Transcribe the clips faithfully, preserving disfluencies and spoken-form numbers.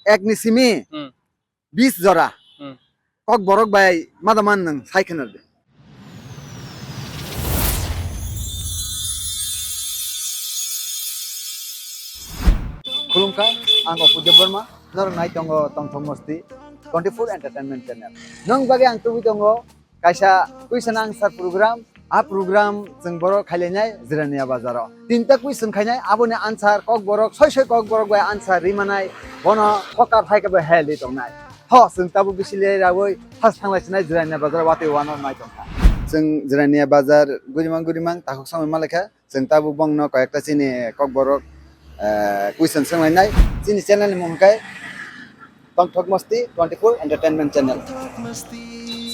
ek ni simi Hmm. bis jora Hmm. Kokborok bai madaman nwng sai kheno de. Khulumkha, ang Apu Debbarma, norok nai tongo Tongthok Mosti twenty four Entertainment Channel. Nwng bagwi ang tubui tongo kaisa question answer program. A program chwng borok khailainai Jirania Bazaro. Tinta question khainai, aboni answer Kokborok, soi soi Kokborok bai answer rimanai, bono kokar hai khe bai heli tongnai. Tho, chwng tabuk bisi le raui first thanglai sinai Jirania Bazar watwi uanw nai tongkha. Chwng Jirania Bazar gurimang gurimang takhuk samui malaikha. Chwng tabuk bongno koyekta chini Kokborok, eh, question swnglainai. Chini channel ni mung hwnkhe Tongthok Mosti twenty four Entertainment Channel.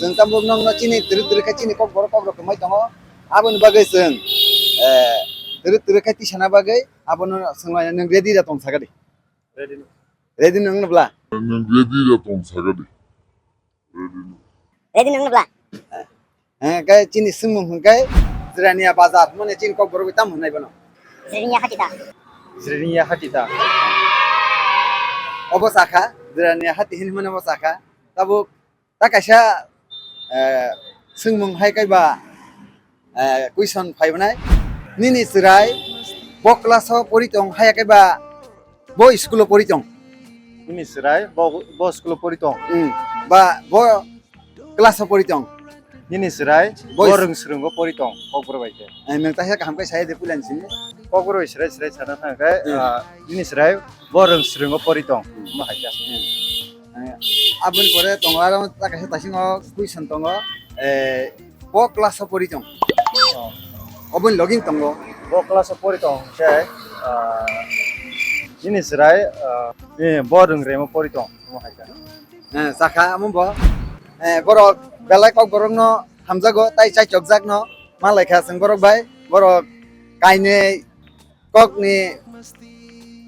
Chwng tabuk nongno chini twrwk twrwk khe chini Kokborok kokrok kwmai tongo. Aboni bagwi chwng, eh, twrwk twrwk khe tisana bagwi abono swnglainai, nwng ready da tong sakadi? Ready no. Ready nung nubla? Nung ready da tong sakadi. Ready no. Ready nung nubla? Eh, kai chini sumung hwnkhe Jirania Bazar, mane chini Kokborok bai tam hwnai bono. Jirania Hati da. Jirania Hati da. Obo sakha, Jirania Hati hin mane obo sakha. Tabuk Ta kaisa, eh, swngmung hai kaiba, eh, question phaibanai. Nini chwrai bo class o pori tong, haya kaiba bo school o pori tong? Nini chwrai bo, bo school o pori tong? Hmm. Ba bo class o pori tong? Nini chwrai bo bo is- rwng swrwng o pori tong, Kokborok bai khe. Eh, nwng taisa kaham khe saya de puilani simi. Kokborok bai chwrai chwrai sana thang khe, Hmm. ah, nini chwrai bo rwng swrwng o pori tong. Hmm. Mo hai khe. Hmm. Eh, aboni pore tongo aro ta kaisa taising o question tongo, eh, bo class o pori tong? Oh. Oboni login tongo. Bo class o pori tong khe, ah, nini chwrai, ah, eh, bo rwng rem o pori tong, mo hai khe. Eh, sakha amo bo. Eh, borok belai Kokborok no hamjago, tai chaichokjak no, malaikha chwng borok bai, borok kainwi kok ni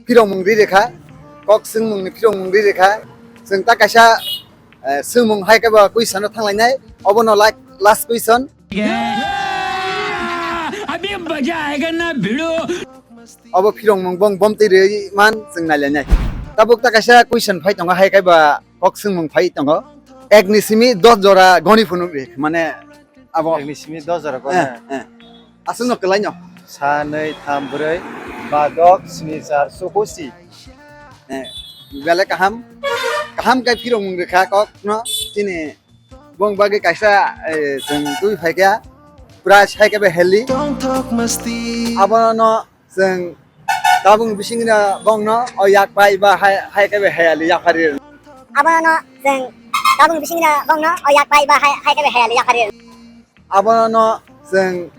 phirongmung ri rikha, kok swngmung ni phirongmung ri rikha. Chwng ta kaisa, eh, swngmung hai khe bo question no thanglainai, obono la-, last question. अभी मजा आएगा ना भिड़ो। Obo phirongmung bong bomtwi rwi man chwng nailainai. Tabuk ta kaisa question phai tongo, hai khe ba kok swngmung phai tongo. Ek ni simi dos jora goni phunuk ri, mane Abo. Ek ni simi dos jora ko Eh, na? Eh. Aswk no kwlai no. Sa, nwi, tham, brwi, ba, dok, sni, char, suku, si. Eh, belai kaham. Kaham khe phirongmung rikha kok no. Chini bong bagwi kaisa, eh, chwng twi phaikha. Prize hai khe be heli. Tongthok masti. Abono Chwng tabuk bisingni bongno o yak pai ba hai, hai khe bai hayali yaphari rw. Abono chwng tabuk bisingni bongno o yak pai ba hai, hai khe bai hayali yaphari rw. Abono chwng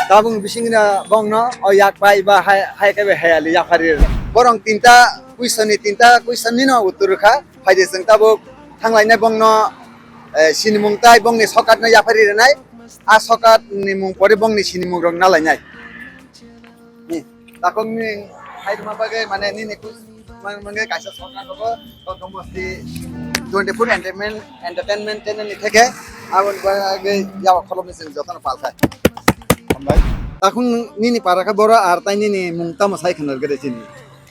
tabuk bisingni bongno o yak pai ba hai, hai khe bai hayali yaphari rw. Borong tinta question ni, tinta question ni no uttor rwkha. Phaidi chwng tabuk thanglainai bongno, eh, sinimung tai bongni sokat no yaphari rwnai. A sokat ni mung pore bongni sinimung rok nalainai. Ni, takhuk ni hai rwma bagwi mane nini kus-, mang-, mangwi kaisa song ang rogo, Tongthok Mosti twenty four Entertainment, Entertainment Channel ni theke, aboni bagwi yawa kholobwi chwng jotono pal khai. Hambai. Takhuk nini para khe boro ar tai nini mung tamo sai khna rwgwi de chini?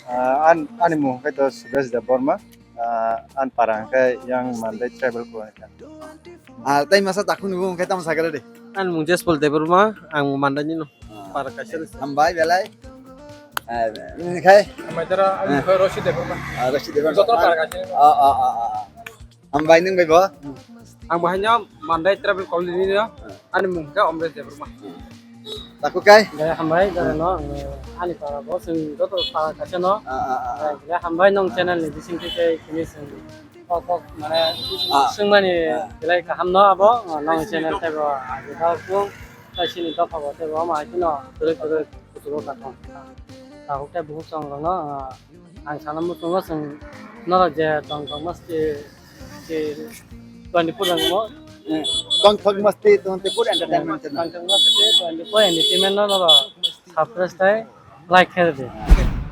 Ah, an-, ani mung khe to Suresh Debbarma. Ah, ani para hwnkhe yang Mandai tribal ko hwnkhe. Ah, tai masa takhuk ni bumung khe tamo sakha de? Ani mung Jespal Debbarma, ang Mandai ni no. Ah. Para kaisa ni. Hambai belai. Ah, nini khai? Hambai dara, ani Ah. mung Roshi Debbarma. Ah, Roshi Debbarma. Joto para kaisa ni. Ah, ah, ah, ah, ah. Hambai nwng bai bo? Ang bo haino Mandai Tribal Colony ni no. Ani mung khe Omresh Debbarma. Takhuk kai? Dai hambai, dai no, ani para bo, chwng joto para kaisa no. Ah, ah, ah, ah. Dai hambai nong channel ni bising khe khe kini chwng kok kok mane Ah. swngmani Ah. belai kaham no abo, nong channel tei bo agi dok kung, tai chini dopha bo tei bo ma haino kwrwi kwrwi kuchugo kathong. Takhuk tei bukhuk chwng rok no, ah, Ang sana muchungo chwng norok je Tongthok Masti, je twenty four rwngmo. Eh, Tongthok Masti twenty four Entertainment Channel. Tongthok Masti twenty four Entertainment no norok subscribe tai like khe di.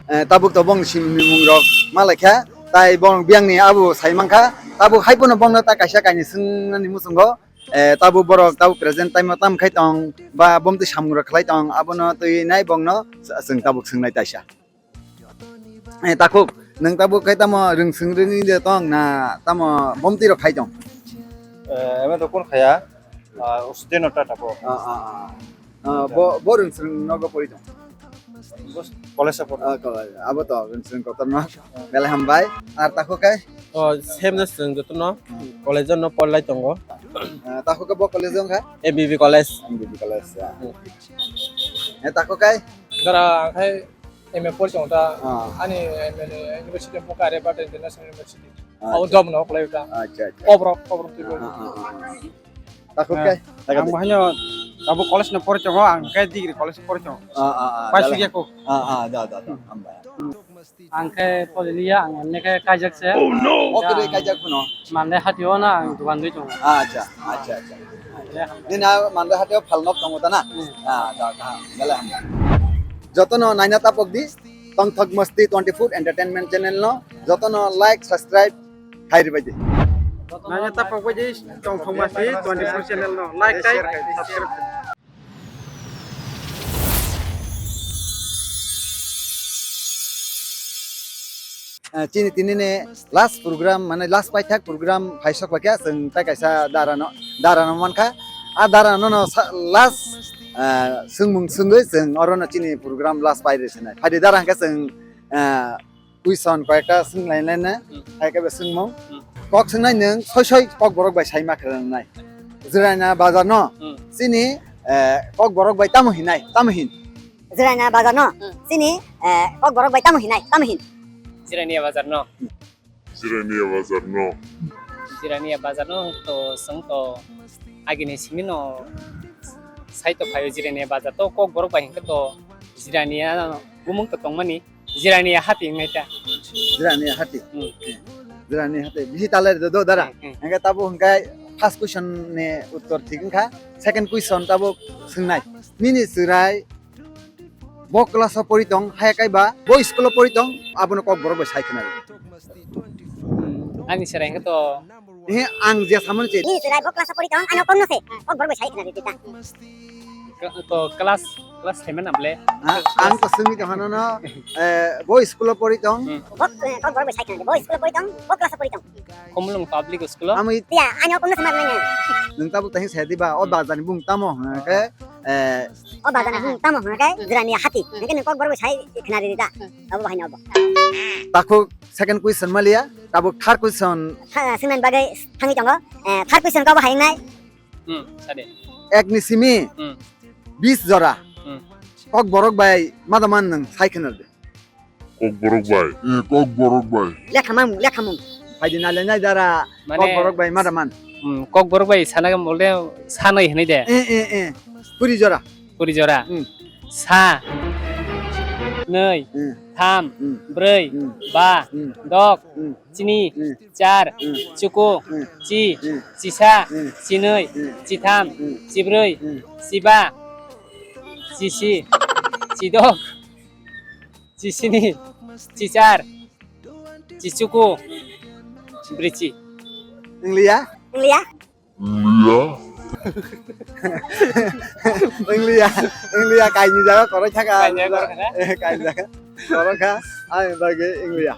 Eh, tabuk to bong simi mung rok ma lai kha, tai bong biyang ni abo sai man kha, tabuk hai pono bong no ta kaisa kaini swng nani muchungo, eh, tabuk borok tabuk present time o tam khai tong ba bom twi samung rok khlai tong, abono twi nai bong no chwng tabuk swng nai taisa. Eh, takhuk, Nwng tabuk khai tamo rwngswng rwngwi de tong na tamo bomti rok khai tong? Eh, ema to kun khaya? Ah, student no tata bo. Ah, ah, ah. Ah, bo, bo rwngswng nogo pori tong? Bo college o pori. Ah, college. Abo to rwngswng kotor no. Belai hambai. Ar takhuk khai? O, same no chwng jotono. College no porlai tongo. Ah, takhuk khai bo college wng kha? M B B college. M B B college, ya. Hmm. Eh, takhuk khai? Dara khai M A pori tongo ta. Ah. Ani M A ni university po kare but international university. Ah, abo acha. Job no kwlai ta. Acha, acha. Kobrok, kobrok tu. Ah, ah, ah, ah. Takhuk khai? Ang bahai no abo college no pori tongo, ang khe degree college pori tongo. Ah, ah, ah. Pass ya ko. Ah, ah, da, da, da. Hambai. Ang khe pori liya, ang emne khe kaijak se. Oh no. Oke de kaijak phano. Mande hati o na ang dukan dui tongo. Ah, acha, acha, acha. Nini mande hati o phalnok tongo ta na? Hmm. Ah, da, da. Belai hambai. Jotono naina tapok di. Tongthok Masti twenty-four Entertainment channel no jotono like, subscribe khai rwbaidi. Nanya tapok baidi Tongthok Masti twenty-four channel no like khai subscribe. Ah, chini tini ni last program, mane last paithak program phaisok paikha, chwng tai kaisa dara no, dara no mankha. A dara no no sa-, last, ah, swngmung swngwi chwng oro no chini program last pai rwsinai. Phaidi dara hwnkhe chwng, ah, question koyekta swnglainai na, hmm, hai khe swngmung. Hmm. Kok swngnai nwng soi soi Kokborok bai sai ma khe wngnai. Jirania bazar no, hmm, chini, eh, Kokborok bai tamo hinai, tamo hin? Jirania bazar no, hmm, chini, eh, Kokborok bai tamo hinai, tamo hin? Jirania bazar no. Jirania bazar no. Jirania bazar no to swng to agini simi no sai to phaio Jirania bazar to Kokborok bai hinkhe to Jirania bumung to tongmani. Jirania hati wngnai ta. Jirania hati. Hmm. Jirania hati. Bisi talai do, do dara. Hmm, hmm. Hingke tabuk hingke first question ni uttor thik wngkha. Second question tabuk swngnai. Nini chwrai bo class o pori tong, haya kai ba bo school o pori tong, abono Kokborok bai sai khna. Hmm. Ani chwrai hingke to He, ang je samani che. Ni chwrai bo class o pori tong, ano kong no se. Kokborok bai sai khna rwdi ta. Ka-, to class, class seven able. Ha, ang to swngwi tong hano no, eh, bo school o pori tong. Hmm. Bo, eh, Kokborok bai sai khna rwdi. Bo school o pori tong, bo class o pori tong. Khumulwng public school o. Amo i- Ya, ano kong no se mar nai na. Nwng tabuk tahing se diba, o bazar ni bung tamo, ha, ke, eh, O bazar ni bung tamo, ha, ke, Jirania hati. Hingke nwng Kokborok bai sai khna rwdi ta. Abo bahai no bo. Takhuk second question maliya, tabuk third question. Tha-, swngnani bagwi thangwi tongo. Eh, third question kok bo hai wngnai? Hmm, sade. Ek ni simi, hmm, bis jora. Hmm. Kokborok bai mada man nwng sai khna rwdi. Kokborok bai. Eh, Kokborok bai. Lekhamung, lekhamung. Phaidi nai le nai dara, mane Kokborok bai mada man. Hmm, Kokborok bai sana bolde sanoi hinui de. Eh, eh, eh. Kuri jora. Kuri jora. Hmm. Sa. Nei. Hmm. Tham. Hmm. Brei. Hmm. Ba. Hmm. Dok. Hmm. Chini. Hmm. Char. Hmm. Chuku. Hmm. Chi. Hmm. Chisa. Hmm. Chinoi. Hmm. Chitham. Hmm. Chibrei. Hmm. Chiba. Chisi. Chidok. Chisini. Chichar. Chichuku. Brichi. Wngliya? Wngliya? Wngliya. Wngliya, wngliya, kaini jaga koroi thaka. Kaini jaga koroi thaka? Eh, kaini jaga koroi kha, ani bagwi wngliya.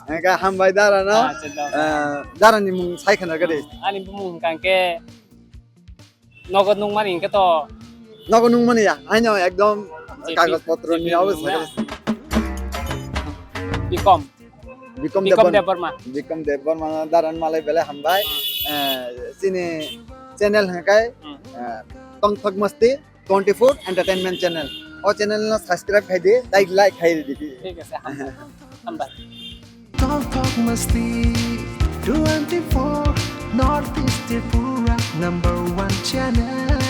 Engka hambai dara no. Ah, chedda. Eh, dara ni mung sai khana gadi. Ani bumung hingka khe nogo nungmani hingke to. Nogo nungmani ya, aino ekdom je kagoj potro ni obo ya. Bikom. Bikom Bikom Debbarma. Debbarma. Bikom Debbarma daran malai belai hambai. Eh, chini channel hingkai, hmm, eh, Tongthok Masti twenty-four Entertainment Channel. O channel no subscribe khai di, like, like khai di. Thik ase, hambai. Hambai. Tongthok Masti twenty-four, North East Tripura number one channel.